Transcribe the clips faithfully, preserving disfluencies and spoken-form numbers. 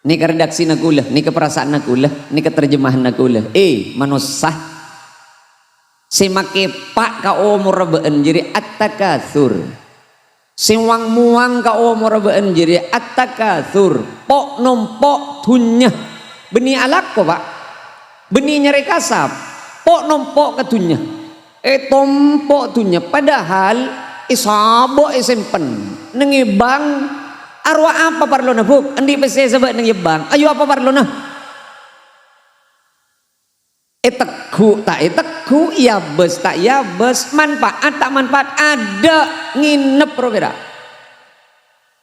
Nèka redaksina kaulâ, nèka parasaanna kaulâ, nèka terjemahanna kaulâ. Eh, manossa. Sè makè pa' ka omorra bâ'ân jârèya at-takatsur. Sè wang-mowang ka omorra bâ'ân jârèya at-takatsur. Po'-nompo' dhunnya. Bânnè alako, Pa'. Bânnè nyarè kasap. Po'-nompo' ka dhunnya. Ètompo' dhunnya. Padahal èsabâ' èsempen. Neng è bank, arowa apa parlona, Bu'? Andi' pèssè sabâ' neng è bank. Ayo apa parlona? Ètegghu' ta' ètegghu', èabâs ta' èabâs, manfaat ta' manfaat, adâ' ngenep ro pèra'.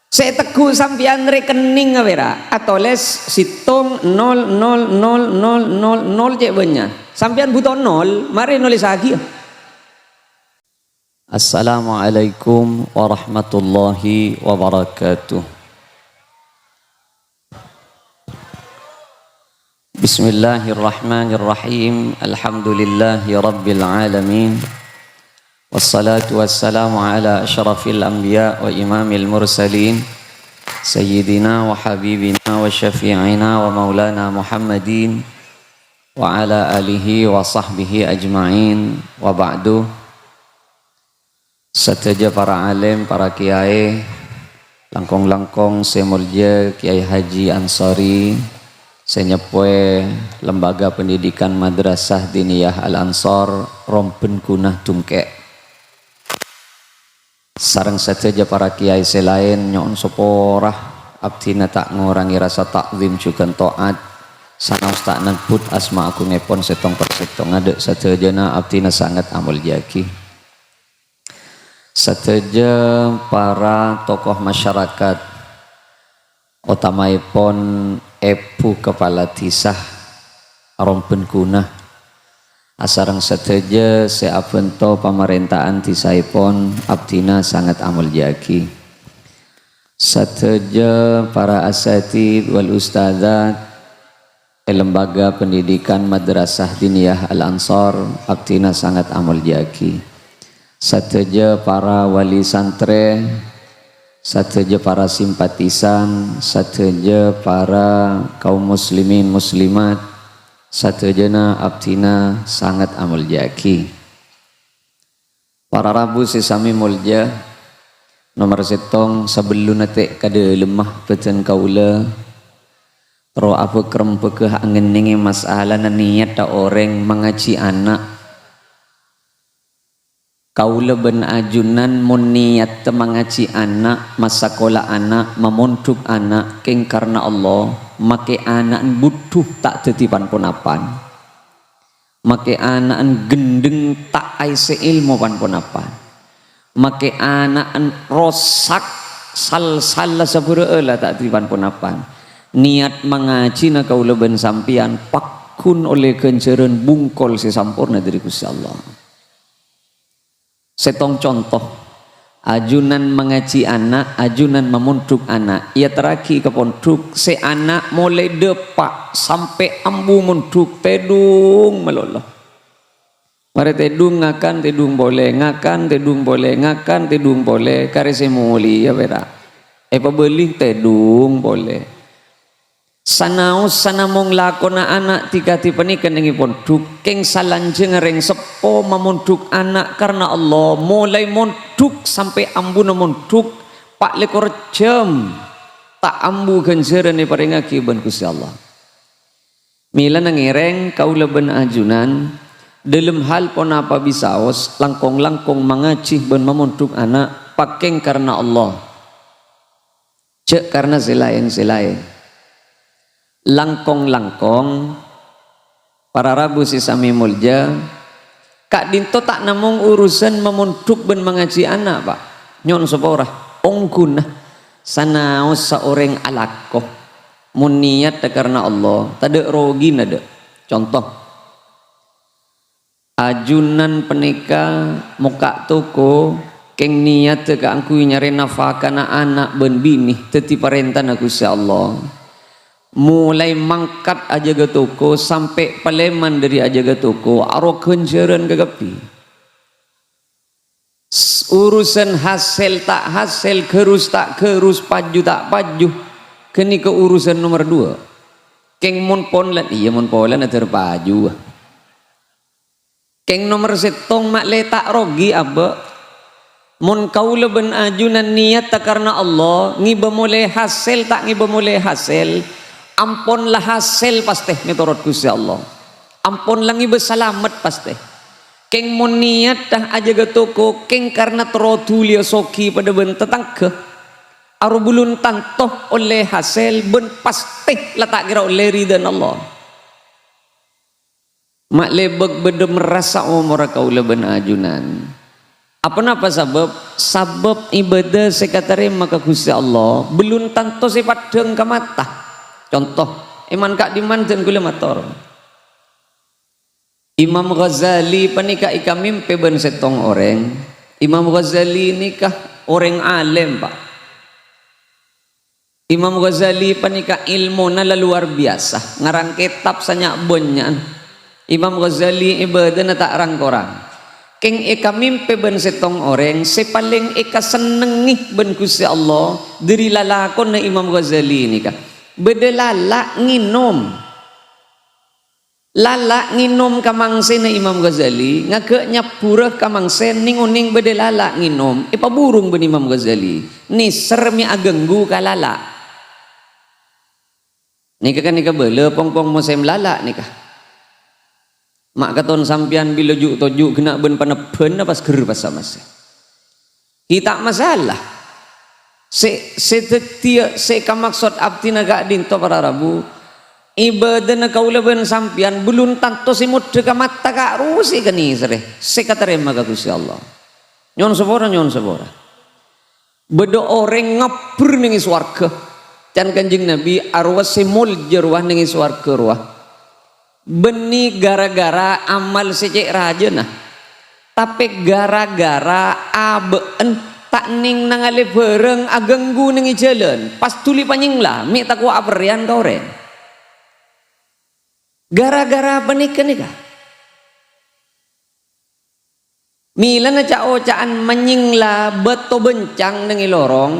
Sè ètegghu' sampèyan rekening pèra', atolès sèttong nol nol nol nol nol nol cè' bânnya'. Sampèyan bhuto nol, marè nolèsaghi. Assalamualaikum warahmatullahi wabarakatuh. Bismillahirrahmanirrahim. Alhamdulillahi rabbil alamin. Wassalatu wassalamu ala asyrafil anbiya wa imamil mursalin, sayyidina wa habibina wa syafi'ina wa maulana Muhammadin, wa ala alihi wa sahbihi ajma'in, wa ba'du. Sadhâjâ para alim, para kiai, langkong-langkong sè molja Kiai Haji Ansori, sè nyeppowè Lembaga Pendidikan Madrasah Diniyah Al-Ansor, Romben Ghuna Dungkè'. Sareng sadhâjâ para kiai sè laèn, nyo'on sapora, abdhina ta' ngorangè rasa ta'zim jhughân ta'at, sanaos ta' nebbhut asma agungngèpon sèttong per sèttong. Adâ' sadhâjâna abdhina sanget amoljâ'aghi. Sadhâjâ para tokoh masyarakat, otamaèpon Èbhu Kepala Dhisa Romben Ghuna, asareng sadhâjâ sè abhânto pamarènta'an dhisaèpon, abdhina sanget amoljâ'aghi. Sadhâjâ para asatidz wal ustadzat è Lembaga Pendidikan Madrasah Diniyah Al-Ansor, abdhina sanget amoljâ'aghi. Sadhâjâ para wali santrè, sadhâjâ para simpatisan, sadhâjâ para kaum muslimin muslimat, sadhâjâna abdhina sanget amoljâ'aghi. Para rabu sè samè molja, nomer sèttong, sabellunna tè' ka dâlemma bâdân kaulâ, terro abâk-rembâghâ angennengngè masalana niyatta orèng mangajhi ana'. Kaulâ bân ajunan mon niyatta mangajhi ana', masakola ana', mamondhuk ana', kèng karna Allah, makè ana'en budhu ta' dhâddhi pan-ponapan. Makè ana'en ghendheng ta' aèssè èlmo pan-ponapan. Makè ana'en rosak, sal-salla sabârâ'â la ta' dhâddhi pan-ponapan. Niyat mangajhina kaulâ bân sampèyan pagghun ollè ghânjhârân bungkol sè samporna dhâri Ghustè Allah. Sèttong conto, ajunan mangajhi ana', ajunan mamondhuk ana', èyaterraghi ka pondhuk, sè ana' molaè dâpa' sampè' ambu mondhuk, tèdung malolo. Marè tèdung, ngakan, tèdung polè, ngakan, tèdung polè, ngakan, tèdung polè, karè sè molèya pèra'. Èpabâli, tèdung polè. Sanaossa namong lakona ana' dhâ-kadhi panèka neng è pondhuk, kèng salanjhângnga rèng seppo mamondhuk ana' karna Allah, molaè mondhuk sampè' ambuna mondhuk, pa' lèkor jhâm ta' ambu ghânjhârân èparèngaghi bân Ghustè Allah. Mèlana ngèrèng kaulâ bân ajunan, dâlem hal ponapa bisaos, langkong-langkong mangajhi bân mamondhuk ana', pakèng karna Allah. Jhâ' karna sè laèn-sè laèn. Langkong-langkong, para rabu sè samè molja, ka'dinto ta' namong urusan mamondhuk bân mangajhi ana', Pa'. Nyo'on sapora, ongghuna, sanaossa orèng alako. Mon niyatta karna Allah, tadâ' rogina, dâ'. Conto, ajunan panèka mokka' toko, kèng niyatta kaangghuy nyarè nafakana ana' bân binè dhâddhi parèntana Ghustè Allah. Molaè mangkat ajâgâ toko sampè' palèman dhâri ajâgâ toko, arowa ghânjhârân kakabbhi. S-, urusan hasèl ta' hasèl, ghârus ta' ghârus, paju ta' paju, Ghânèka urusan nomer dua. Kèng mon pon lan, iyâ, mon polana dâr paju. Kèng nomer sèttong ma'lè ta' rogi, Abâ'. Mon kaulâ bân ajunan niyatta karna Allah, ngibâ molè hasèl ta' ngibâ molè hasèl, ampon la hasèl pastè mètorot Ghustè Allah. Ampon la ngibâ salamet pastè. Kèng mon niyatta ajâgâ toko, kèng karna terro dhuliyâ soghi padâ bân tatangghâ, aro bulun tanto ollè hasèl bân pastè la ta' kèra ollè ridhâna Allah. Ma' lèbâk bâdâ merrassa omorra kaulâ bân ajunan. Aponapa sabâb? Sabâb ibâdâ sè èkatarèma ka Ghustè Allah bellun tanto sè paddhâng ka mata. Conto, è man ka'dimman dân kaulâ mator. Imam Ghazali panèka èkamèmpè bân sèttong orèng. Imam Ghazali nèka orèng alèm, Pak. Imam Ghazali panèka èlmona la luar biasa, ngarang kètab sanya'-bânnya'an. Imam Ghazali ibâdâna ta' rang-korang. Kèng èkamèmpè bân sèttong orèng sè palèng èkasennengngè bân Ghustè Allah dâri lalakonna Imam Ghazali nèka. Bâdâ lala' ngènom. Lala' ngènom ka mangsèna Imam Ghazali, ngaghâ' nyabbhurâ ka mangsèna nèng-onèng bâdâ lala' ngènom, èpaburung bân Imam Ghazali. Nèser mè' aganggu ka lala'. Nèka kan nèka bâlâ pong-pong mosèm lala' nèka. Ma' katon sampèyan bilâ ju'-toju' ghenna' bân panebbhânna pas ghâr pas samassa. Ghi' ta' masalah. Sè, sè dhâddhiyâ, sè kamaksod abdhina ka'dinto para rabu, ibâdâna kaulâ bân sampèyan bellun tanto sè moddhâ ka mata ka' rosè ka nèserrè, sè katarèma ka Ghustè Allah. Nyo'on sapora, nyo'on sapora. Bâdâ orèng ngabbher nèng è sowarghâ. Can Kanjeng Nabi, arowa sè molja rowa nèng è sowarghâ rowa. Bânnè ghârâ-ghârâ amal sè cè' rajâna, tapè ghârâ-ghârâ abâ'na ta' nèng nangalè bhârâng aganggu nèng è jhâlân, pas dhuli panyèngla, mè' tako' aperrèyan ka orèng. Ghârâ-ghârâ panèka nèka. Mèlana ca'-oca'an manyèngla bâto bâncang nèng è lorong,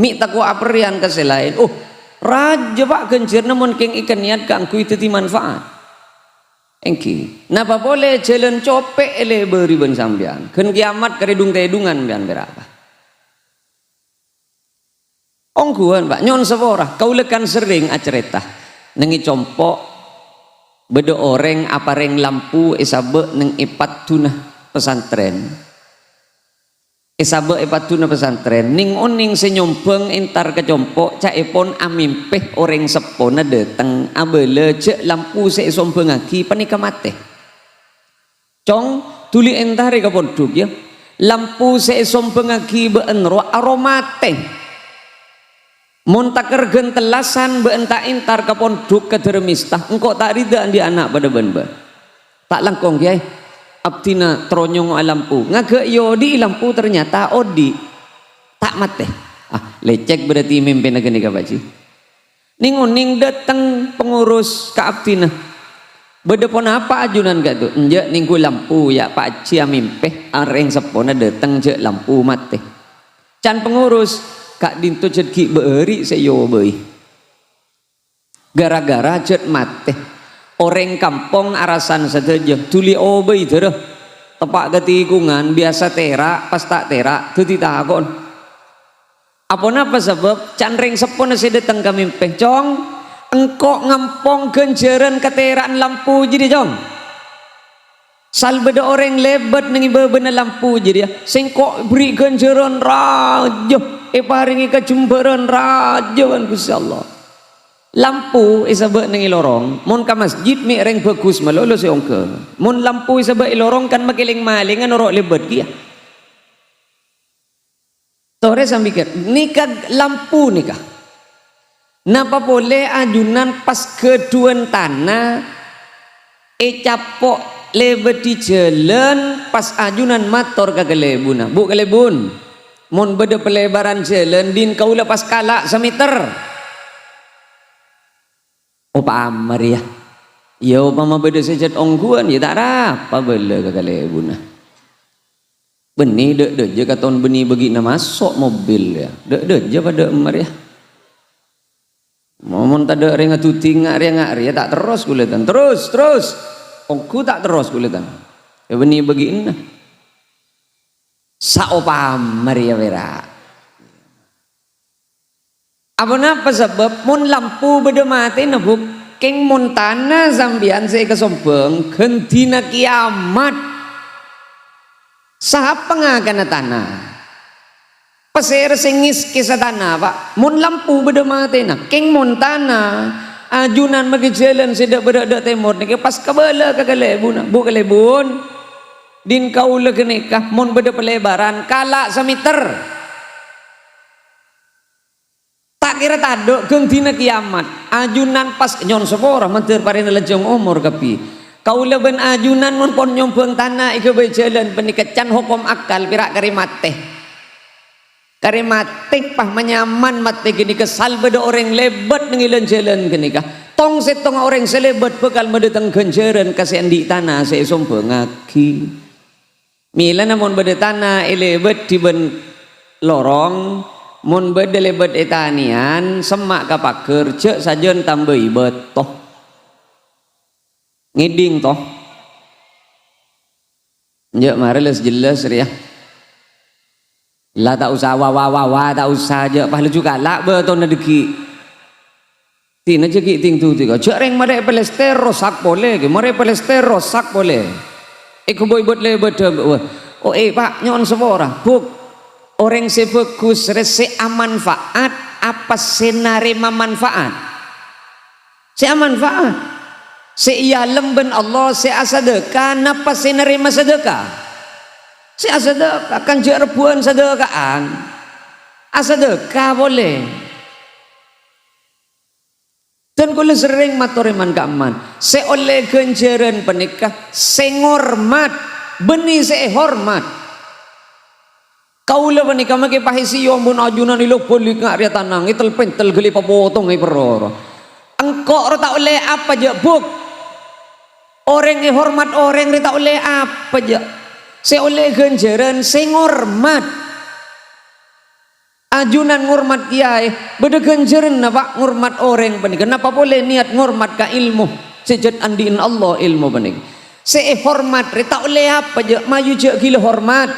mè' tako' aperrèyan ka sè laèn. Oh, rajâ, Pa', ghânjhârânna mon kèng èkanèyat kaangghuy dhâddhi manfaat. Èngghi, napa polè jhâlân copè' èlèbâri bân sampèyan, ghân kèyamat karè dhung-tèdhungan sampèyan pèra', Pa'. Ongghuwân, Pa', nyo'on sapora. Kaulâ kan serrèng acarèta. Nèng è compo' bâdâ orèng aparèng lampu èsabâ' nèng è padduna pesantren. Èsabâ' è padduna pesantren, nèng-onèng sè nyombhâng entar ka compo' ca'èpon amèmpè orèng seppona dâteng abâlâ jhâ' lampu sè èsombhângaghi panèka matè. Cong, dhuli èntarè ka pondhuk, yâ. Lampu sè èsombhângaghi bâ'na rowa aro matè. Mon takèr ghân tellasan bâ'na ta' èntar ka pondhuk ka Dârâmista, engko' ta' rida andi' ana' padâ bân bâ'na. Ta' langkong, Kèyaè. Abdhina terro nyongngo'a lampu. Ngaghâ' èodi'i lampu, ternyata odi'. Ta' matè. Ah, lècèk berarti mèmpèna ghânèka, Pak Ji. Nèng-onèng dâteng pengurus ka abdhina. "Bâdâ ponapa ajunan ka'dinto?" "Enjâ', nèngghu lampu, yâ, Pak Haji amèmpè, orèng seppona dâteng jhâ' lampu matè." Can pengurus, "Ka'dinto jhât ghi' bâ'âri' sè èobâi. Ghârâ-ghârâ jhât matè, orèng kampong arasan sadhâjâ, dhuli obâi dârâ. Teppa' ka tikongan, biyasa tèra', pas ta' tèra', dhâddhi tako'na." "Aponapa sabâb?" "Can rèng seppona sè dâteng ka mèmpè, Cong. Engko' ngampong ghânjhârân katèra'an lampu jârèya, Cong. Sal bâdâ orèng lèbât nèng è bâbâna lampu jârèya, sèngko' èberri' ghânjhârân rajâ, èparèngè kajembhârân rajâ bân Ghustè Allah." Lampu èsabâ' nèng è lorong, mon ka masjid mè' rèng bhâghus malolo sè ongghâ. Mon lampu èsabâ' è lorong kan makè lèng-malèngan noro' lèbât kèya. Torè sambi kèr, nèka lampu nèka. Napa polè ajunan pas ghâdhuwân tana ècapo' lèbâdhi jhâlân, pas ajunan mator ka kalèbunna, "Bu' kalèbun, mon bâdâ palèbârân jhâlân, dhin kaulâ pas kala' samèter." Opama rèya. Iyâ, opama bâdâ sè jhât ongghuwân, iyâ ta' arapa bâlâ ka kalèbunna. Bânnè dâ'-dâjâ katon bânnè bâgi'na maso' mobil, yâ. Dâ'-dâjâ padâ emma rèya. Mon tadhâ' rèng adhudhi nga' rèya nga' rèya, ta' terros kulâ tan. Terros, terros. Ongghu ta' terros kulâ tan. Yâ bânnè bâgiânna. Saopama rèya pèra'. Aponapa sabâb? Mon lampu bâdâ matèna, Bu', kèng mon tana sampèyan sè èkasombhâng, ghândhina kiyamat. Sapa ngakanna tana? Pasèra sè ngèskèsa tana, Pa'? Mon lampu bâdâ matèna, kèng mon tana, ajunan maghi jhâlân sè dâ' bârâ' dâ' tèmor nèka pas kabâlâ ka kalèbunna. Bu', kalèbun, dhin kaulâ ghânèka mon bâdâ palèbârân, kala' samèter. Ta' kèra tadhâ' ghândhina kiyamat. Ajunan pas nyo'on sapora, mandhâr parèna lanjhâng omor kabbhi. Kaulâ bân ajunan mon pon nyombhâng tana èghâbây jhâlân panèka can hokom akal, pèra' karè matè. Karè matè, pah manyaman matè ghânèka sal bâdâ orèng lèbât neng è lan-jhâlân ghânèka. Tong-settongnga orèng sè lèbât bhâkal madhâteng ghânjhârân ka sè andi' tana sè èsombhângaghi. Mèlana mon bâdâ tana èlèbâdhi bân lorong, mon bâdâ lèbât ètanèyan, semma' ka paghâr, jhâ' sajân tambâi bâto. Ngèdhing, to? Jhâ' marè les-jeles rèya. La ta' osa wa, wa, wa, wa, ta' osa, jhâ' pas laju kala' bâtona dhâggi'. Dina jhâ' ghi' ding-duding, jhâ' rèng marè èpalèster rosak polè, ghi' marè èpalèster rosak polè. Èghâbây bât-lèbâdhâ, wah. Oh, eh, Pa', nyo'on sapora. Bu', orèng sè bhâghus rè sè amanfaat apa sè narèma manfaat? Sè amanfaat. Sè èalem bân Allah, sè asadhâka, napa sè narèma sadhâka? Sè asadhâka, kan jhâ' rebbhuwân sadhâka'an. Asadhâka polè. Dan kaulâ serrèng matorè man-ka'emman, sè ollè ghânjhârân panèka sè ngormat, bânnè sè èhormat. Kaulâ panèka makè pahèsiyom bân ajunan èlo-bâli nga' rèya tanang, ètel-pèntel ghâlli papotong èperroro. Engko' ro ta' ollè apa jhâ', Bu'? Orèng èhormat orèng rè ta' ollè apa jhâ'? Sè ollè ghânjhârân sè ngormat. Ajunan ngormat kèyaè, bâdâ ghânjhârânna, Pa', ngormat orèng panèka. Napa polè niyat ngormat ka èlmo sè jhât andi'na Allah èlmo panèka. Sè èhormat rè ta' ollè apa jhâ', mayu jhâ' ghilâ hormat.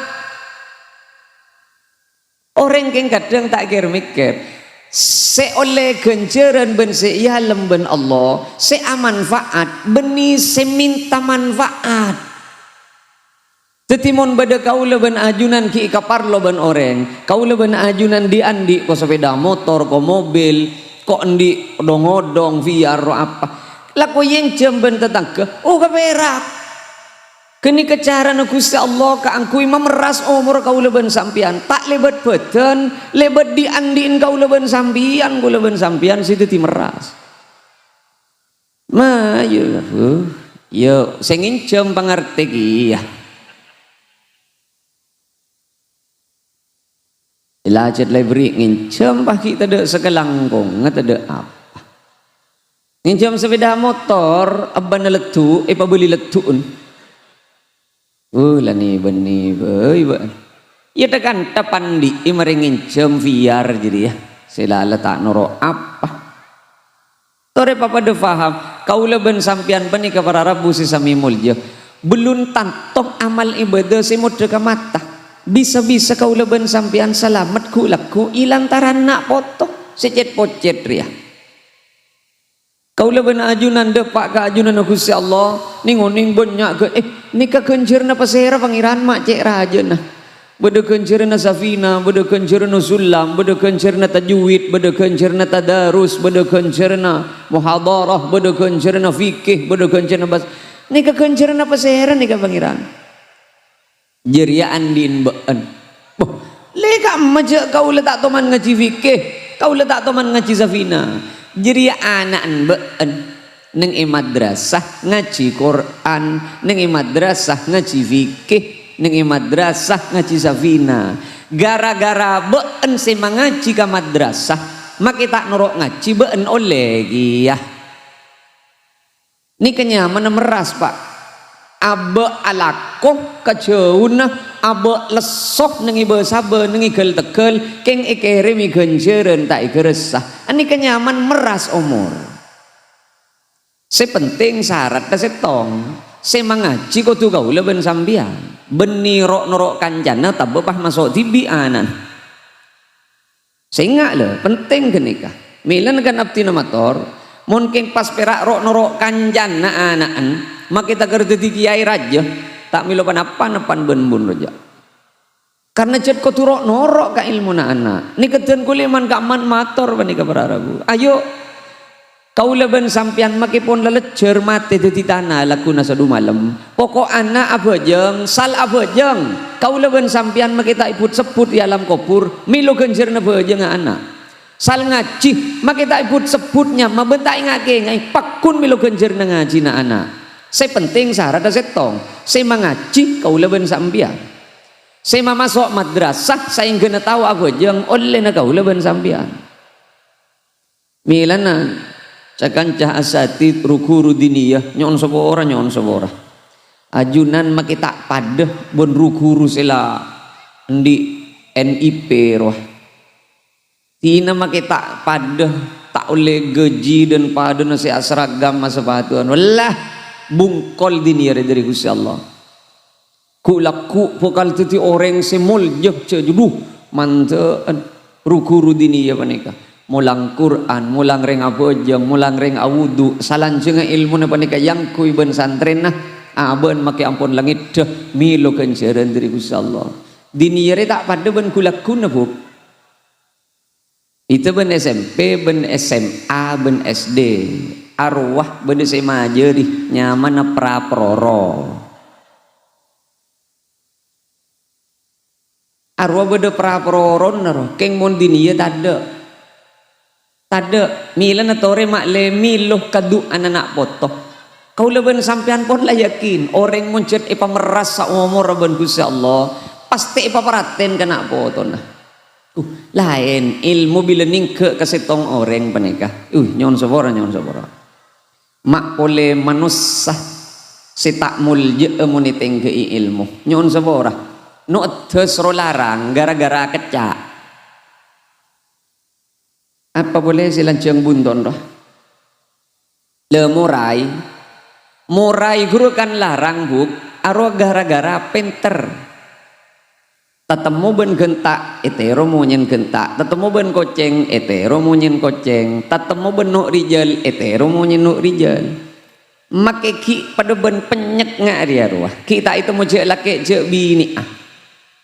Orèng kèng kadhâng ta' kèr-mèkkèr. Sè ollè ghânjhârân bân sè èalem bân Allah, sè amanfaat, bânnè sè mènta manfaat. Dhâddhi, mon bâdâ kaulâ bân ajunan ghi' èkaparlo bân orèng, kaulâ bân ajunan dhi'-andhi' ko sapèda motor, ko mobil, ko andi' dhong-odhong, V R, ro apa, lako ènjhâm bân tatangghâ, oh, ka pèra'. Ghânèka carana Ghustè Allah kaangghuy mamerras omor kaulâ bân sampèyan, ta' lèbât bhâdhân, lèbât dhi'-andhi'en kaulâ bân sampèyan, kaulâ bân sampèyan sè dhâddhi merras. Mayu, Bu. Yâ, sè ngènjhâm pangartè kèya. Èlajhât lèbri ngènjhâm paghi' tadâ' sakalangkongnga, tadâ' apa. Ngènjhâm sapèda motor, ebbhâna leddhu', èpabâli leddhu'en. Uh, la nè-bânnè bhâi, bâ. Iyâ, tha-kantha pandhi'i marè ngènjhâm V R jârèya. Sè la, la ta' noro' apa. Torè papadâ paham, kaulâ bân sampèyan panèka para rabu sè samè molja. Bellun tanto amal ibadah sè modhâ ka mata. Bisa-bisa kaulâ bân sampèyan salamet ghu'-lagghu' è lantaran na' poto sè cèt-pocèt rèya. Kaulâ bân ajunan dâpa' ka ajunanna Ghustè Allah, nèng-onèng bânnya' ghâ-, eh, nèka ghânjhârânna pasèra, Pangèran, ma' cè' rajâna. Bâdâ ghânjhârânna Safina, bâdâ ghânjhârânna Sullam, bâdâ ghânjhârânna Tajwid, bâdâ ghânjhârânna Tadarus, bâdâ ghânjhârânna Muhadharah, bâdâ ghânjhârânna Fikih, bâdâ ghânjhârânna Bas-, nèka ghânjhârânna pasèra nèka, Pangèran? Jârèya andi'en bâ'en. Boh, lè ka'emma jâ' kaulâ ta' toman ngajhi fikih, kaulâ ta' toman ngajhi Safina. Jârèya ana'en bâ'en neng è madrasah ngajhi Qur'an, neng è madrasah ngajhi fikih, neng è madrasah ngajhi Safina. Gara-gara bâ'en sè mangajhi ka madrasah, makè ta' noro' ngajhi bâ'en ollè kèya. Nèka nyamana merras, Pa'. Abâ' alako ka jhâuna, Abâ' lesso neng è bâ-sabâ, neng è ghâl-teghâl, kèng èkèrèmè ghânjhârân ta' èghârâssa. Anèka nyaman merras omor. Sè penting saradhâ sèttong, sè mangajhi kodhu kaulâ bân sampèyan. Bânnè ro'-noro' kancana tabâ pas maso' dhibi' ana'na. Sènga' lho, penting ghânèka. Mèlana kan abdhina mator, mon kèng pas pèra' ro'-noro' kancana ana'na, makè taghâr dhâddhi kèyaè rajâ, ta' mèlo pa-napa-napa bân bun rajâ. Karna jhât kodhu ro'-noro' ka èlmona ana'. Nèka dân kulâ man-ka'man mator panèka para rabu. Ayo, kaulâ bân sampèyan makè pon lalejjhâr matè dhâddhi tana lagghuna sadumalem. Poko' ana' abhâjâng, sal abhâjâng. Kaulâ bân sampèyan makè ta' èbut-sebbut è alam kobhur, mèlo ghânjhârânna bhâjângnga ana'. Sal ngajhi, makè ta' èbut-sebbut nyama bân ta' ènga'-kènga'è, pagghun mèlo ghânjhârânna ngajhina ana'. Sè penting saradhâ sèttong, sè mangajhi kaulâ bân sampèyan. Sè mamaso' madrasah saèngghâna tao abhâjâng ollèna kaulâ bân sampèyan. Mèlana, sakanca asatid ru-ghuru diniyah, nyo'on sapora, nyo'on sapora. Ajunan makè ta' padâ bân ru-ghuru sè la andi' N I P rowa. Dinah makè ta' padâ, ta' ollè ghâji dân padâna sè asaragam asapatuan. Wallah, bungkol diniyah rè dhâri Ghustè Allah. Ghu'-lagghu' bhâkal dhâddhi orèng sè molja, jhâ' judhu, mandhâ'ân ru-ghuru diniyah panèka. Molang Qur'an, molang rèng abhâjâng, molang rèng awudu, salanjhângnga èlmona panèka èangghuy bân santrèna, abâ'na makè ampon la ngèdhâ, mèlo ghânjhârân dhâri Ghustè Allah. Diniyah rè ta' padâ bân ghu'-lagghuna, Bu'. Itu bân S M P, bân S M A, bân S D. Arowa bâdâ sè majâri, nyamana pra-proro. Arowa bâdâ pra-prorona ro, kèng mon diniyah tadâ'. Tadâ', mèlana torè ma'lè mèlo kadu'ana na' poto. Kaulâ bân sampèyan pon la yakin, orèng mon jhât èpamerras saomorra bân Ghustè Allah, pastè èpaparhatèn ka na' potona. Uh, laèn èlmo bilâ nèngghâ' ka sèttong orèng panèka. Uh, nyo'on sapora, nyo'on sapora. Ma' polè manossa sè ta' moljâ'â mon ètèngghâ'i èlmo. Nyo'on sapora. No' èdhâs ro larang ghârâ-ghârâ kecca'. Apa polè sè lanjhâng bunton, rowa? Lè, morai. Morai ghuru kan larang, Bu', arowa ghârâ-ghârâ pènter. Tatemmo bân ghânta', ètèro monyèn ghânta'. Tatemmo bân kocèng, ètèro monyèn kocèng. Tatemmo bân no' rijâl, ètèro monyèn no' rijâl. Makè ghi' padâ bân pènyèk nga' rèya rowa. Ghi' ta' ètemmo jhâ' lakè' jhâ' binè'a.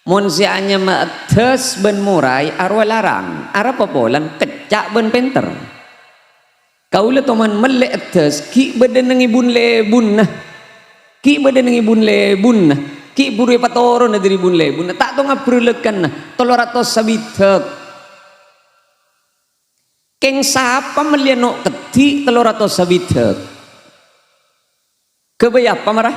Mon sè anyama èdhâs bân morai arowa larang, arapa polana kecca' bân pènter. Kaulâ toman mellè èdhâs, ghi' bâdâ neng è bun-lèbunna. Ghi' bâdâ neng è bun-lèbunna. Ghi' buru èpatorona dhâri bun-lèbunna. Ta' tong abrâlâkana, tello ratos sabidhâk. Kèng sapa mellèya no' keddhi' tello ratos sabidhâk? Ghâbây apa, mara?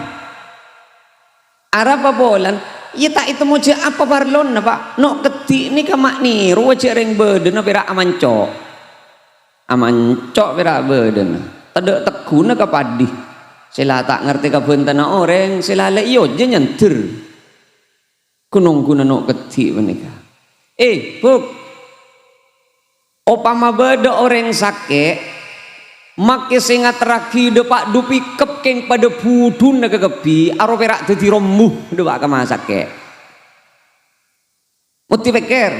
Arapa polana? Iyâ, ta' ètemmo jhâ' apa parlona, Pa'. No' keddhi' nèka ma' nèro jhâ' rèng bâdâna pèra' amanco'. Amanco' pèra' bâdâna. Tadâ' tegghuna ka padi. Sè la ta' ngartè kabhântana orèng, sè la lè' iyâ jhâ' nyandher. Ghun-ongghuna no' keddhi' panèka. Eh, Bu'. Opama bâdâ orèng sakè', makè sè ngaterraghi dâpa' du pikep kèng padâ budhuna kakabbhi, aro pèra' dhâddhi rombu dâpa' ka ma' sakè'. Mesti pèkkèr,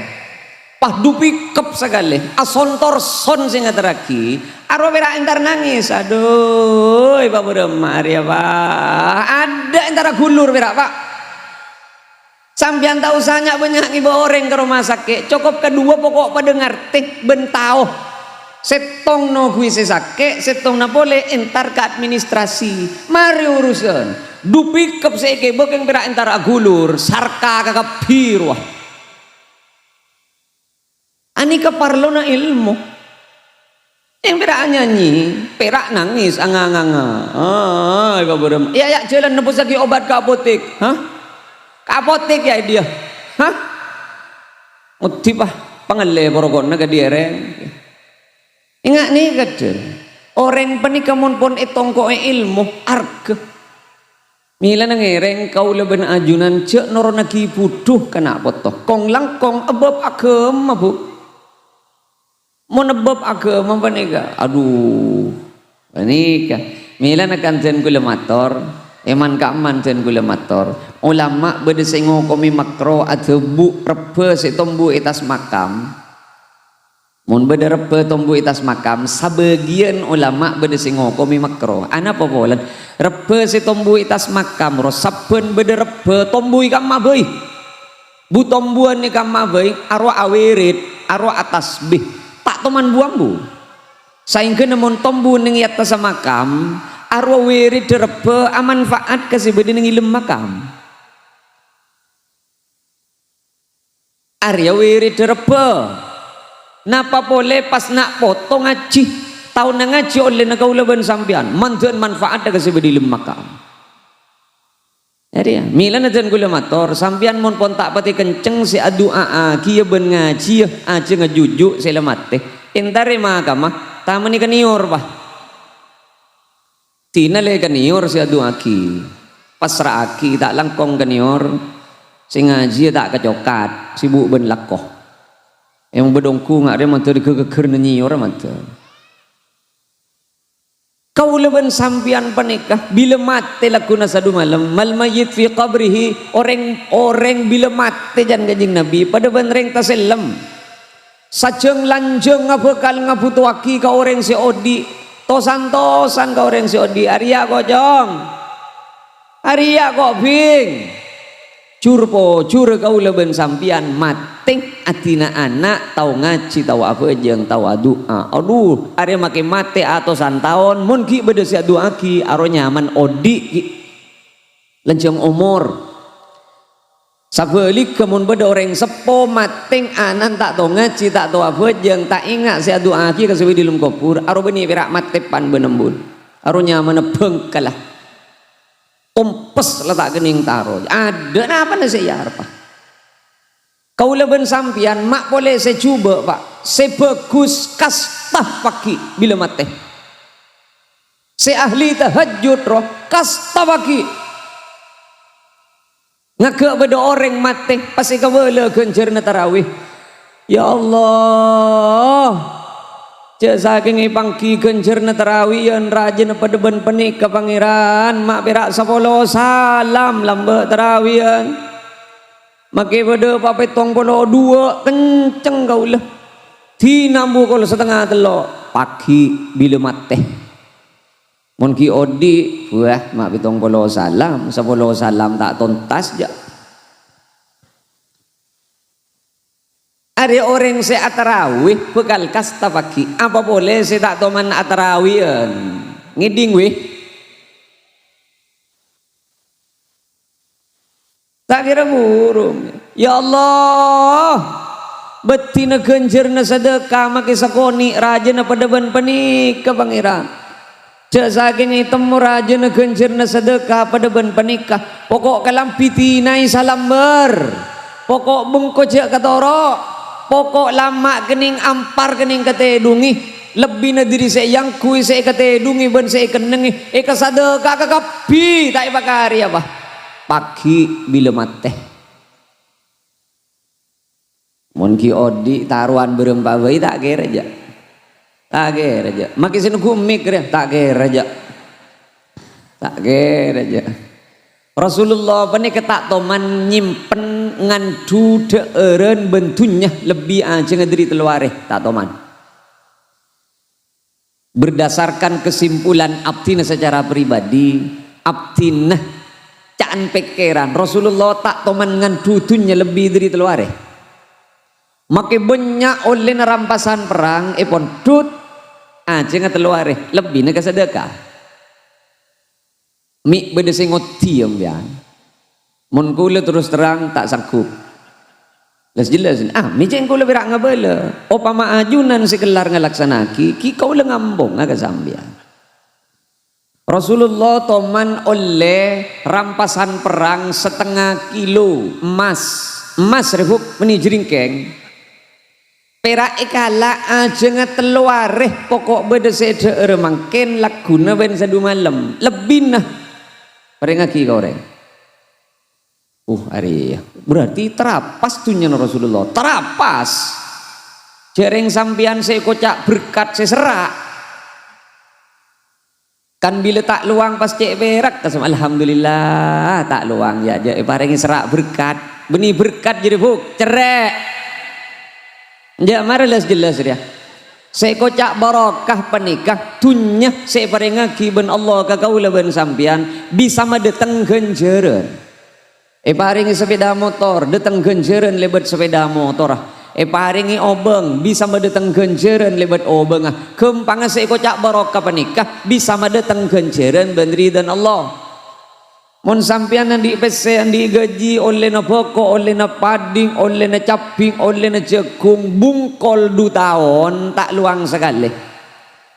pas du pikep sakalè, asontor son sè ngaterraghi, aro pèra' entar nangès. Adhu, è pabârâmma arèya, Pa'. Adâ' entar aghulur pèra', Pa'. Sampèyan ta' osa nya'-bânnya' ngèbâ orèng ka roma sakè', cokop kaduwâ poko' padâ ngartè bân tao. Sèttong noghuwi sè sakè', sèttongnga polè entar ka administrasi. Marè urusan. Du pikep sè èkèbâ kèng pèra' entar aghulur, sarka kakabbhi rowa. Anèka parlona èlmo. Sè pèra' nyanyi, pèra' nangès, anga-nganga. Ah, è pabârâmma. Iyâ, iyâ, jhâlân nebbussaghi obat ka apotek. Hah? Ka apotek, iyâ, iyâ. Hah? Ngodhi, Pa', pangallè poroko'na ka dièrèng. Enga' nèka, Dâ. Orèng panèka mon pon ètongko'è èlmo, arghâ. Mèlana ngèrèng kaulâ bân ajunan jhâ' noronnaghi budhu ka na' poto. Kong-langkong è bab aghâma, Bu. Mon è bab aghâma panèka, adhu, panèka. Mèlana kan jhân kaulâ mator, è man-ka'emman jhân kaulâ mator. Olama bâdâ sè ngokomè makro adhâbu' rebbhâ sè tombu è attas makam. Mon bâdâ rebbhâ tombu è attas makam, sabâgiyân olama bâdâ sè ngokomè makro. Anapa polana? Rebbhâ sè tombu è attas makam, ro sabbhân bâdâ rebbhâ tombu è kamma bhâi. Bu-tombuwân è kamma bhâi, arowa awèrèd, arowa atasbih. Ta' toman bu-ambu. Saèngghâna mon tombu neng è attassa makam, arowa wèrèddhâ rebbhâ amanfa'at ka sè bâdâ neng è dâlem makam. Arèya wèrèddhâ rebbhâ. Napa polè pas na' poto ngajhi? Taona ngajhi ollèna kaulâ bân sampèyan, mandhâ'ân manfa'atta ka sè bâdâ è dâlem makam. Arèya, mèlana jhân kaulâ mator, sampèyan mon pon ta' patè kenceng sè adu'a'aghiyâ bân ngajhiyâ, ajhângnga juju' sè la matè. Entarè makamma, tamanè ka nèyor, Pa'. Dina lè ka nèyor sè adu'aaghi. Passra'aghi, ta' langkong ka nèyor. Sè ngajhiyâ ta' kacokat, sibuk bân lako. Èmang bâdâ ongghu nga' rè mandhâr ghâghâghârna nèyor mandhâr. Kaulâ bân sampèyan panèka bilâ matè lagghuna sadu malem, "Mal mayyit fi qabrihi," orèng, orèng bilâ matè can Kanjeng Nabi, padâ bân rèng tasellem. Sajâng-lanjhângnga bhâkal ngabhutowaghi ka orèng sè odi', tosan-tosan ka orèng sè odi', arèya kocong, arèya kobing. Jur-pojur kaulâ bân sampèyan matè, adina ana', tao ngajhi, tao abhâjâng, tao adu'a. Adhu, arèya makè matè atosan taon, mon ghi' bâdâ sè adu'aaghi, aro nyaman odi' ghi'. Lanjhâng omor. Sabhâligghâ, mon bâdâ orèng seppo matè, ana'na ta' tao ngajhi, ta' tao abhâjâng, ta' enga' sè adu'aaghi ka sè è dâlem kobhur, aro bânnè pèra' matè pan bân embun. Aro nyamana bhângkalla. Tompes la ta' kennèng taro. Adâ' napana sè èarebbhâ? Kaulâ bân sampèyan ma' polè sè jhubâ', Pa'. Sè bhâghus kasta pagghi' bilâ matè. Sè ahli tahajjud, ro, kasta pagghi'. Ngaghâ' bâdâ orèng matè, pas èkabâlâ ghânjhârânna tarawih. Ya Allah, jhâ' sakèng èpangghi ghânjhârânna tarawih, yân rajâna padâ bân panèka, Pangèran, ma' pèra' sapolo salam lambâ' tarawih, yân. Makè bâdâ pa' pèttong polo duwâ', kenceng kaulâ. Dina ambu kol satengnga tello', pagghi' bilâ matè. Mon ghi' odi', bâh, ma' pèttong polo salam, sapolo salam ta' tontas, jhâ'. Arè orèng sè atarawih bhâkal kasta pagghi', apa polè sè ta' toman atarawih, yân. Ngèdhing, wè. Ta' kèra burung. Ya Allah, bâddhina ghânjhârânna sadâkah makè sakonè' rajâna padâ bân panèka, Pangèran. Jhâ' sakèng ètemmo rajâna ghânjhârânna sadâkah padâ bân panèka. Poko' kalambhi dinaè salambâr. Poko' bengko jhâ' katoro'. Poko' lama' kennèng ampar kennèng katèdhungè. Lebbina dhâri sè èangghuy, sè èkatèdhungè bân sè èkennengngè, èkasadâkah kakabbhi, ta' èpakarè apa. Pagghi' bilâ matè. Mon ghi' odi' tarowan bârâmpa bhâi, ta' kèra, jhâ'. Ta' kèra, jhâ'. Makè sè nèngghu mik rè, ta' kèra, jhâ'. Ta' kèra, jhâ'. Rasulullah panèka ta' toman nyèmpen ngandhu dhâ'ârân bân dhunnya lebbi ajhângnga dhâri tello arè, ta' toman. Berdasarkan kesimpulan abdhina secara pribadi, abdhina ca'an pèkkèran, Rasulullah ta' toman ngandhu dhunnya lebbi dhâri tello arè. Makè bânnya' ollèna rampasan perrang èpondhut, ajhângnga tello arè, lebbina ka sadâkah. Mè' bâdâ sè ngoddi, sampèyan. Mon kaulâ terros terrang, ta' sanggup. Jelas-jelas, ah, mè' cè' kaulâ pèra' ngabâlâ. Opama ajunan sè kellar ngalaksana'aghi, ghi' kaulâ ngamponga ka sampèyan. Rasulullah toman ollè rampasan perrang satengnga kilo emmas. Emmas, rè, Bu, mènè jhârèngkèng. Pèra' èkala' ajhângnga tello arè, poko' bâdâ sè dhâ'âr mangkèn, lagghuna bân sadu malem. Lebbina. Parèngaghi ka orèng. Uh, arèya. Berarti tarapas dhunnyana Rasulullah. Tarapas. Jhâ' rèng sampèyan sè èkoca' berkat sè serra'. Kan bilâ ta' lowang pas cè' pèrak, kasem, "Alhamdulillah, ta' lowang, yâ, jhâ' èparèngè serra' berkat." Bânnè berkat jârèya, Bu', cerrè'. Jhâ' mara las-jelas rèya. Sè èkoca' barokah panèka dhunnya sè èparèngaghi bân Allah ka kaulâ bân sampèyan bisa madâteng ghânjhârân. Èparèngè sapèda motor, dâteng ghânjhârân lèbât sapèda motorra. Èparèngè obâng, bisa madâteng ghânjhârân lèbât obângnga. Ghâmpangnga sè èkoca' barokah panèka bisa madâteng ghânjhârân bân ridhâna Allah. Mon sampèyan andi' pèssè, andi' ghâji, ollèna bhâko, ollèna paddhing, ollèna cabbhing, ollèna jhâghung, bungkol du taon, ta' lowang sakalè.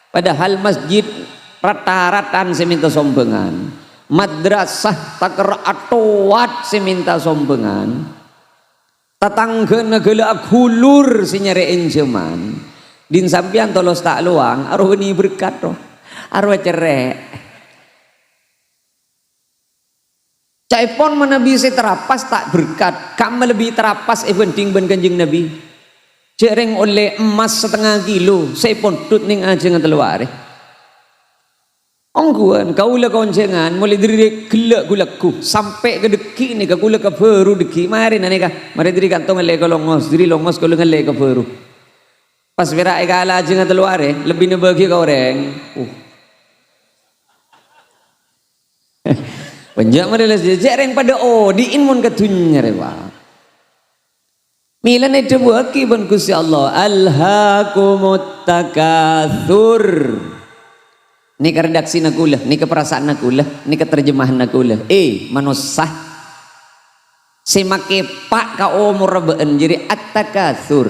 Padahal masjid rata-ratan sè mènta sombhângan. Madrasah takerra' atowat sè mènta sombhângan. Tatangghâna ghellâ' aghulur sè nyarè ènjhâman. Dhin sampèyan tolos ta' lowang, arowa bânnè berkat, ro. Arowa cerrè'. Ca'èpon manabi sè tarapas ta' berkat, kamma lebbi tarapas èbhândhing bân Kanjeng Nabi. Jhâ' rèng ollè emmas satengnga kilo, sè èpondhut neng ajângnga tello arè. Ongghuwân, kaulâ konjhângan, molaè dhâri ghellâ' ghu-lagghu, sampè' ka dhâggi' nèka kaulâ kabhâru dhâggi', marè nèka, marè dhâri kantong ngallè ka longos, dhâri longos kaulâ ngallè kabhâru. Pas pèra' èkala ajângnga tello arè, lebbina bâghi ka orèng. Uh. Bânnya' marè la jhâ' rèng padâ odi'in mon ka dhunnya rè, Pak. Mèlana èdhâbuwâghi bân Ghustè Allah, "Alhaakumut takatsur." Nèka redaksina kaulâ, nèka parasa'anna kaulâ, nèka terjemahanna kaulâ. Eh, manossa. Sè makè pa' ka omorra bâ'ân jârèya at-takatsur.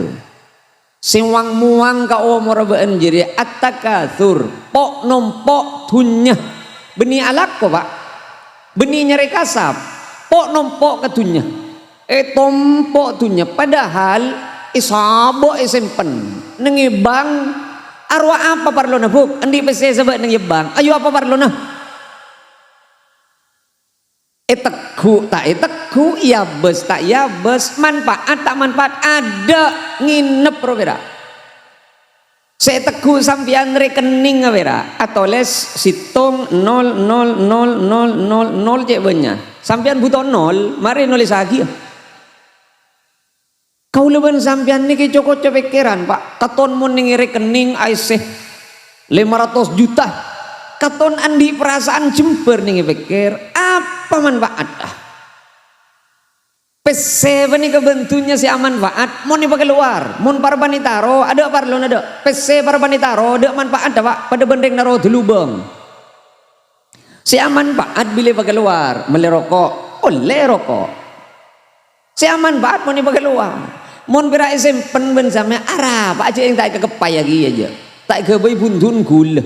Sè wang-mowang ka omorra bâ'ân jârèya at-takatsur, po'-nompo' dhunnya. Bânnè alako, Pak. Bânnè nyarè kasap. Po'-nompo' ka dhunnya. Ètompo' dhunnya. Padahal èsabâ' èsempen. Neng è bank, arowa apa parlona, Bu'? Andi' pèssè sabâ' neng è bank. Ayo apa parlona? Ètegghu' ta' ètegghu', èabâs ta' èabâs, manfaat ta' manfaat, adâ' ngènep ro pèra'. Sè ètegghu' sampèyan rekening pèra', atolès sèttong nol nol nol nol nol nol cè' bânnya'. Sampèyan bhuto nol, marè nolèsaghi, yâ. Kaulâ bân sampèyan nèkè co-koco pèkkèran, Pak. Katon mon neng è rekening aèssè lèma ratos juta. Katon andi' parasa'an jembhâr neng è pèkkèr, apa manfaatta? Pèssè panèka bân dhunnya sè amanfaat, mon èpakalowar, mon parappa'na ètaro, adâ' parlona, adâ'. Pèssè parappa'na ètaro, adâ' manfaatta, Pak. Padâ bân rèng naro dâlubâng. Sè amanfaat bilâ èpakalowar, mellè roko', ollè roko'. Sè amanfaat mon èpakalowar. Mon pèra' èsempen bân sampèyan, arapa jhâ' sè ta' èkakeppayaghi jhâ'. Ta' èghâbây bun-dhun ghulâ.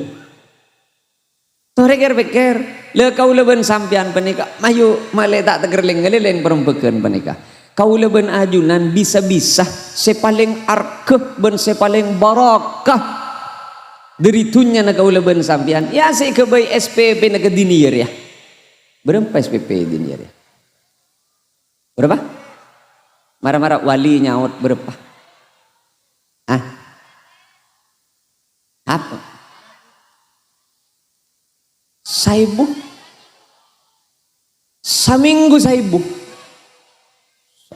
Torè kèr-pèkkèr, la kaulâ bân sampèyan panèka, mayu malè ta' tèkèr lèng-ngalèlèng parembhâghân panèka. Kaulâ bân ajunan bisa-bisa sè palèng arghâ bân sè palèng barokah dhâri dhunnyana kaulâ bân sampèyan, yâ sè èghâbây S P P-na ka dhina rèya. Bârâmpa S P P dhina rèya? Bârâmpa? Mara-mara wali nyaot bârâmpa? Hah? Apa? Saèbu? Samènggu saèbu?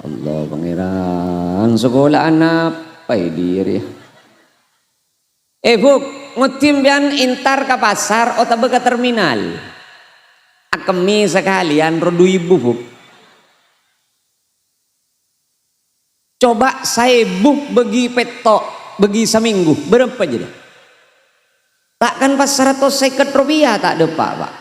Allah, Pangèran, sakola'an apa è dhiyâ rèya? Eh, Bu', ngoddi sampèyan entar ka pasar otabâ ka terminal. Akemmè sakalèyan ro du èbu, Bu'. Coba' saèbu bâgi pètto', bâgi samènggu, bârâmpa jârèya? Ta' kan pas saratos sèket ropèya ta' dâpa', Pak.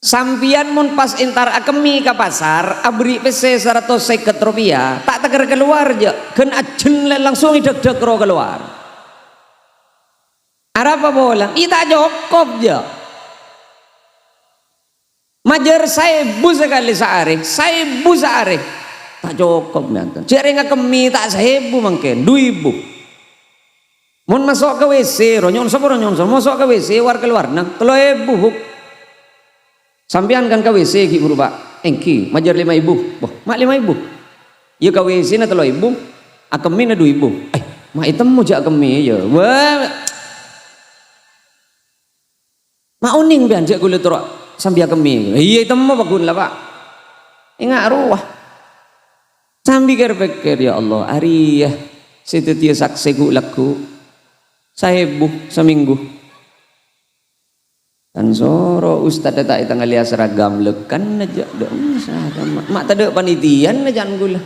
Sampèyan mon pas entar akemmè ka pasar, aberri' pèssè saratos sèket ropèya, ta' tèkèr kalowar, jhâ', ghân ajhân lè-, langsung èdhâk-dhâk ro kalowar. Arapa polana? Iyâ ta' cokop, jhâ'. Majâr saèbu sakalè saarè, saèbu saarè. Ta' cokop, bhunten. Jhâ' rèng akemmè ta' saèbu mangkèn, du èbu. Mon maso' ka W C, ro nyo'on sapora, nyo'on sapora, maso' ka W C, war-kalowar neng tello èbu, Bu'. Sampèyan kan ka W C ghi' buru, Pak? Èngghi, majâr lèma èbu. Wah, ma' lèma èbu? Iyâ ka W C-na tello èbu, akemmèna du èbu. Eh, ma' ètemmo jâ' akemmè, iyâ. Wah. Ma' onèng bân jâ' kaulâ terro sambi akemmè. Iyâ, ètemmo pagghun la, Pak. Enga' rowa. Sambi kèr-pèkkèr, "Ya Allah, arèya sè dhâddhiyâ saksè ghu'-lagghu'. Saèbu samènggu." Kan soro ustadda ta' ètangalèya seragam, lèkan aja, dâ' seragam. Ma', ma' tadâ' panitiana jân kaulâ.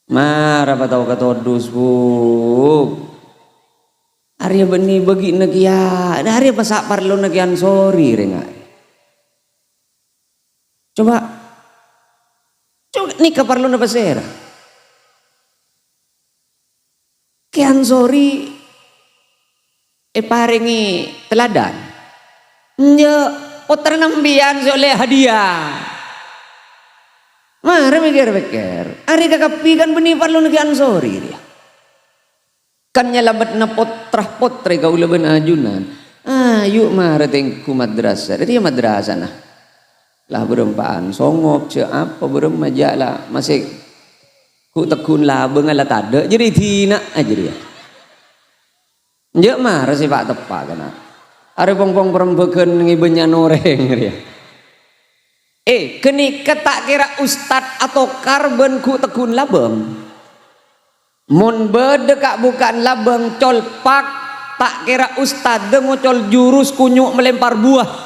Mara patao katodus, Bu. Arèya bânnè bâgi'na kèya, arèya masa' parlona kèya ansori, rèng. Coba. Coba, nèka parlona pasèra? Kè ansori èparèngè teladan. Enjâ', pottrana sampèyan sè ollè hadiah. Mara mèkkèr-pèkkèr. Arè kakabbhi kan bânnè parlona kè ansori rèya. Kan nyalameddhâ pottra-pottrè kaulâ bân ajunan. Ayu mara tèngghu madrasah. Dhâddhi yâ madrasana. La bârâmpa'an songop, jâ' apa bârâmma jâ' la masè ghu'-tegghu'na labângnga la tadâ', jârèya dina'a jârèya. Enjâ' mara sè pa'-teppa' kana. Arè pong-pong parembhâghân ngèbâ nyana orèng rèya. Eh, ghânèka ta' kèra ustad atokar bân ghu'-tegghu'na labâng. Mon bâdâ ka'-buka'an labâng colpak, ta' kèra ustadda ngocol jurus kunyu' melempar buah.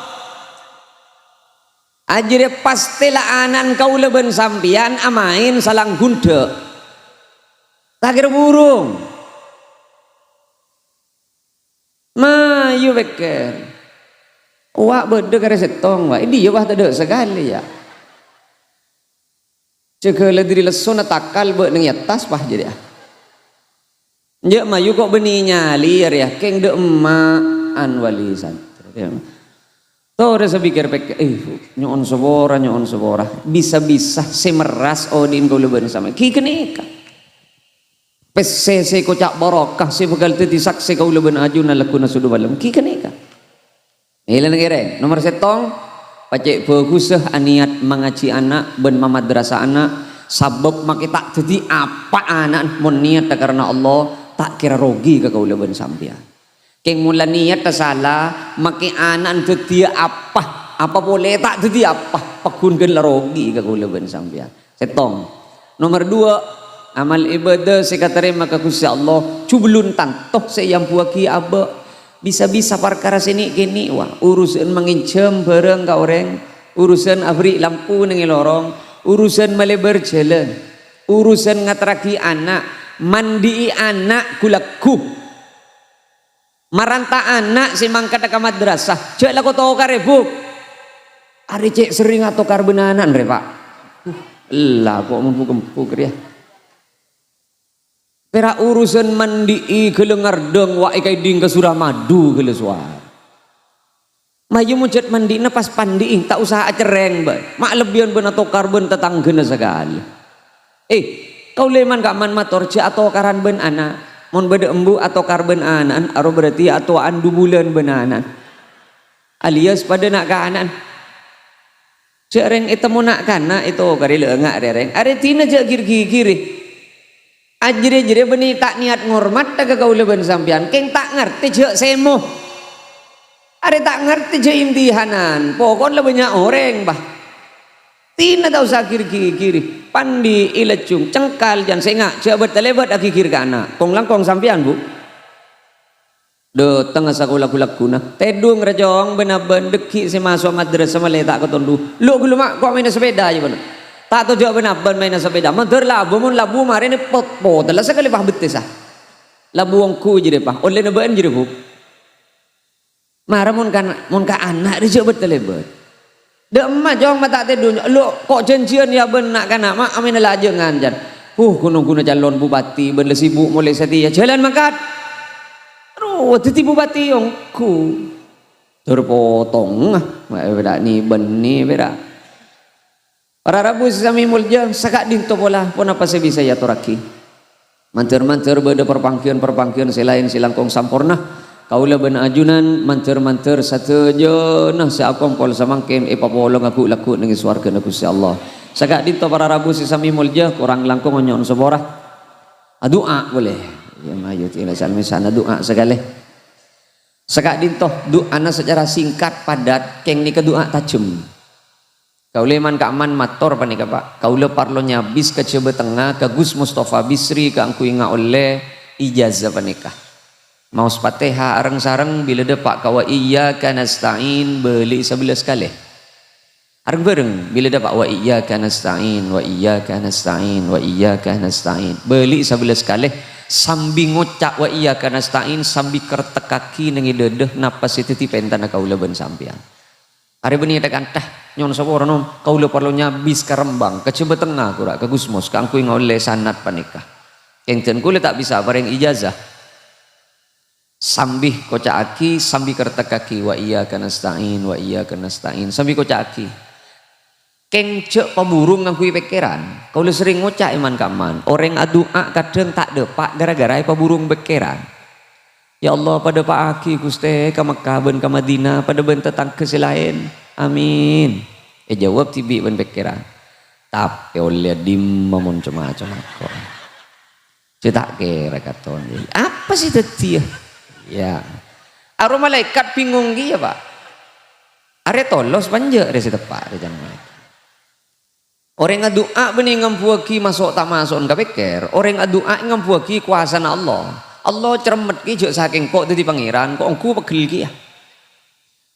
Ajârèya pastè la ana'na kaulâ bân sampèyan amaèn salang gundhâ'. Ta' kèra burung. Mayu pèkkèr. Owa' bâdâ karè sèttong, wa'. È dhiyâ, wa', tadâ' sakalè, yâ. Jâgâ la dhâri lessona takal bâ' neng è attas, wa', jârèya. Enjâ' mayu ko' bânnè nyalè, yâ, rèya. Kèng dâ' emma'an wali santrè. Torè sapèkkèr-pèkkèr, eh, nyo'on sapora, nyo'on sapora. Bisa-bisa sè merras odi'na kaulâ bân sampèyan. Ghi ghânèka. Pèssè sè èkoca' barokah sè bhâkal dhâddhi saksè kaulâ bân ajunan lagghuna sodhu malem. Ghi ghânèka. Èlang kèrè. Nomer sèttong, pacè' bhâghussa anèyat mangajhi ana' bân mamadrasah ana', sabâb makè ta' dhâddhi apa ana'na mon nèyatta karana Allah, ta' kèra rogi ka kaulâ bân sampèyan. Kèng mon la nèyatta sala, makè ana'na dhâddhiyâ apa, apa polè ta' dhâddhi apa, pagghun ghân la rogi ka kaulâ bân sampèyan. Sèttong. Nomer dua, amal ibadah sè katarèma ka Ghustè Allah, jhubellun tanto sè èambuwâghi abâ'. Bisa-bisa parkara sè nè'-kènè', wa, urusan mangènjhâm bhârâng ka orèng, urusan aberri' lampu neng è lorong, urusan malèbâr jhâlân, urusan ngaterraghi ana', mandi'i ana' ghu-lagghu. Maranta ana' sè mangkaddhâ ka madrasah, jhâ' lako tokarè, Bu. Arè cè' serrèng atokar bân ana'na rè, Pa'. Uh, ella ko' mon bu-kembu rèya. Pèra' urusan mandi'i ghellâ' ngardhâng wa' èkaèdhing ka Suramadu ghellâ' sowara. Mayu mojhât mandi'na pas pandi'i, ta' osa acerrèng bân. Ma' lebbiyân bân atokar bân tatangghâna sakalè. Eh, kaulâ man-ka'man mator jhâ' atokaran bân ana'. Mon bâdâ embu' atokar bân ana'na, aro berarti atowa'an du bulân bân ana'na. Alias padâ na'-kana'an. Jhâ' rèng ètemmo na'-kana' ètokarè la enga' rè rèng. Arè dina jhâ' gir-ghighirè. Ajârè-jârè bânnè ta' nèyat ngormadhâ ka kaulâ bân sampèyan, kèng ta' ngartè jhâ' sèmo. Arè ta' ngartè jhâ' imtihanan, pokon la bânnya' orèng, bâh. Dina ta' osa gir-ghighirè, pandi'i lajung, cengkal jân sènga', jhâ' bât-talèbât aghigir ka ana'. Kong-langkong sampèyan, Bu. Dâtengnga sakola ghu-lagghuna. Tèdung rajong bân-abân, dâggi' sè maso' madrasah malè ta' katondhu. Lo' ghâllu ma', ko' maèna sapèda, yâ, bân. Ta' tojjhâ' bân-abân maèna sapèda. Mandhâr labu, mon labu marèna pot-potella sakalè, bâh, bettessa. Labu ongghu jârèya, bâh. Ollèna bâ'na jârèya, Bu. Mara mon ka, mon ka ana' rè jhâ' bât-talèbât. Dâ' emma, Cong, ma' ta' tèdung. Lo', ko' jhânjhiyân, yâ, bân na'-kana', ma' amèna lajângan, jân. Huh, ghun-ongghuna calon bupati, bân la sibuk molè satèya. Jhâlân mangkat. Ro, dhâddhi bupati ongghu. Dur potong, ah. Ma' pèra' nè-, bânnè pèra'. Para rabu sè samè molja, saka'dinto pola, ponapa sè bisa èatorraghi? Mandhâr-mandhâr bâdâ parpangghiyân-parpangghiyân sè laèn sè langkong samporna. Kaulâ bân ajunan, mandhâr-mandhâr sadhâjâna sè akompol samangkèn èpapolonga ghu'-lagghu' neng è sowarghâna Ghustè Allah. Saka'dinto para rabu sè samè molja, korang langkong nyo'on sapora. Adu'a polè. Ya, mayu tila salmi sana du'a sakalè. Saka'dinto du'ana sacara singkat, padat, kèng nèka du'a tajhem. Kaulâ man-ka'man mator panèka, Pa'. Kaulâ parlo nyabis ka Jhâbâ Tengnga, ka Gus Mustafa Bisri kaangghuy ngaollè ijazah panèka. Maos Fatihah areng-sareng, bilâ dâpa' ka wa iyyaka nasta'in, bâli'i sabellâs kalè. Areng-bhâreng, bilâ dâpa' wa iyyaka nasta'in, wa iyyaka nasta'in, wa iyyaka nasta'in. Bâli'i sabellâs kalè, sambi ngoca' wa iyyaka nasta'in, sambi kertekkaghi neng è dâdâ, napa sè dhâddhi pèntana kaulâ bân sampèyan. Arè bânnè tha-kantha, nyo'on sapora, Nom. Kaulâ parlo nyabis ka Rembang, ka Jhâbâ Tengnga, ghurâ ka Gusmus, kaangghuy ngaollè sanad panèka. Kèng dân kaulâ ta' bisa aparèng ijazah. Sambi koca'aghi, sambi kertekkaghi, "Wa iyyaka nasta'in, wa iyyaka nasta'in." Sambi koca'aghi. Kèng jhâ' paburung ngangghuy pèkkèran. Kaulâ serrèng ngoca' è man-ka'man, orèng adu'a kadhâng ta' dâpa' ghârâ-ghârâ èpaburung pèkkèran. Ya Allah, padâpa'aghi, Ghustè, ka Mekkah bân ka Madinah, padâ bân tatangghâ sè laèn. Amin. Èjâwâb dhibi' bân pèkkèran. Tapè ollè dimma mon coma-coma ko'. Sè ta' kèra katon. Apa sè dhâddhiyâ? Ya. Aro malaèkat bingung kèya, Pa'. Arè tolos apa enjâ' rè sè teppa' rè jang malaèkat. Orèng adu'a bânnè ngambuwâghi maso' ta' maso'en ka pèkkèr. Orèng adu'a ngambuwâghi kobâsana Allah. Allah cermet kèya jhâ' sakèng ko' dhâddhi pangèran, ko' ongghu pegghel kèya.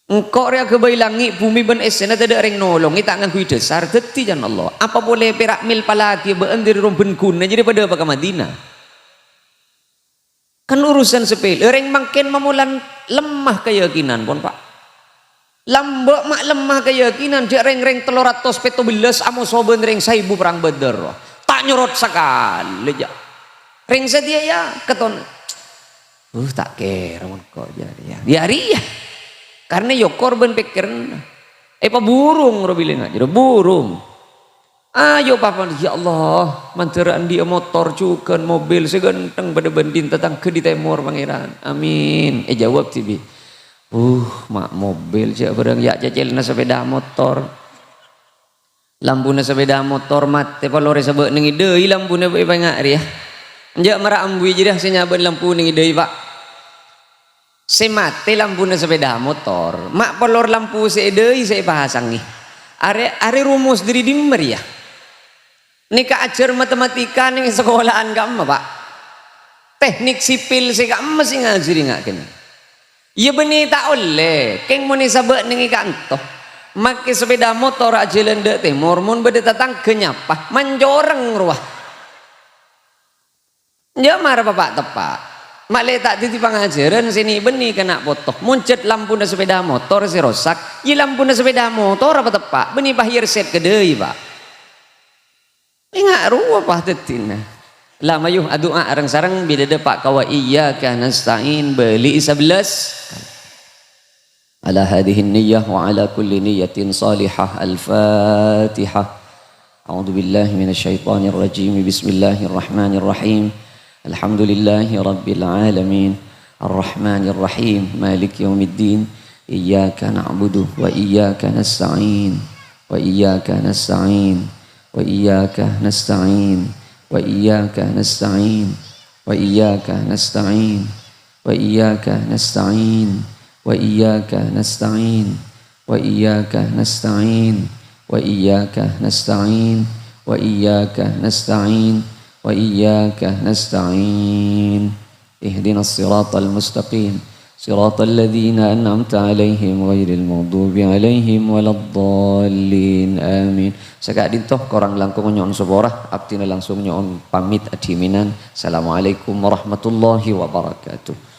Engko' rè aghâbây langngè', bhumè bân èssèna tadâ' rèng nolongè, ta' ngangghuy dhâsar, dhâddhi can Allah. Apa polè pèra' mèl palaghi bâ'ân dhâri Rombân Ghuna jârèya padâ apa ka Madinah? Kan urusan sepele. Rèng mangkèn mamolan lemah kayakinan, pon, Pa'. Lambâ' ma' lemah kayakinan, jhâ' rèng-rèng tello ratos pètto bellâs amoso bân rèng saèbu perang Badar. Ta' nyorot sakalè, jhâ'. Rèng satèya, ya, katon. Uh, ta' kèra mon ko' jârèya. Ya, rèya. Karna èokor bân pèkkèranna. Èpaburung, robilèna, jârèya burung. Ayo, papa, ya Allah, mandhâr andi'â motor jhughân, mobil sè ghântheng padâ bân din tatangghâ di tèmor, Pangèran. Amin. Èjâwâb dhibi'. Uh, ma' mobil jhâ' bhârâng, ya' cècèlna sepeda motor. Lampuna sepeda motor matè, polorè sabâ' neng è dâi lampuna èpènga' rèya. Enjâ' mara ambuy jârèya sè nyabâ' lampu neng è dâi, Pa'. Sè matè lampuna sepeda motor, ma' polor lampu sè è dâi sè èpasangè. Arè, arè rumus dhâri dimma rèya? Nèka ajhâr matematika neng sakola'an ka'emma, Pa'. Teknik sipil sè ka'emma sè ngajhâri nga' kènè'. Iyâ bânnè ta' ollè, kèng mon èsabâ' neng è ka'anto. Makè sepeda motor ajhâlân dâ' tèmor, mon bâdâ tatangghâ nyapa, mancoreng rowa. Iyâ mara papa' teppa'. Ma' lè ta' dhâddhi pangajhârân sè nè-bânnè kana' poto. Mon jhât lampuna sepeda motor sè rosak, iyâ lampuna sepeda motor apa teppa'? Bânnè pahèr sèt kadâi, Pa'. Ènga' rowa, Pa', dhâddhina. La mayu adu'a reng-sareng bilâ dâpa' ka wa iyyaka nasta'in, bâli'i sabellâs. Ala hadhihi niyyah wa ala kulli niyyatin salihah. Al-Fatihah. A'udzu billahi minasy syaithanir rajim. Bismillahirrahmanirrahim. Alhamdulillahi rabbil alamin. Arrahmanirrahim. Maliki yaumiddin. Iyyaka na'budu wa iyyaka nasta'in. Wa iyyaka nasta'in. Wa iyyaka nasta'in. Wa iyyaka nasta'in. Wa iyyaka nasta'in. Wa iyyaka nasta'in. Wa iyyaka nasta'in. Wa iyyaka nasta'in. Wa iyyaka nasta'in. Wa iyyaka nasta'in. Wa iyyaka nasta'in. Ihdinas siratal mustaqim. Siratal ladzina an'amta 'alaihim ghairil maghdubi 'alaihim waladdallin. Amin. Saka'dinto korang langkong nyo'on sapora, abdhina langsung nyo'on pamit adhimènan. Assalamualaikum warahmatullahi wabarakatuh.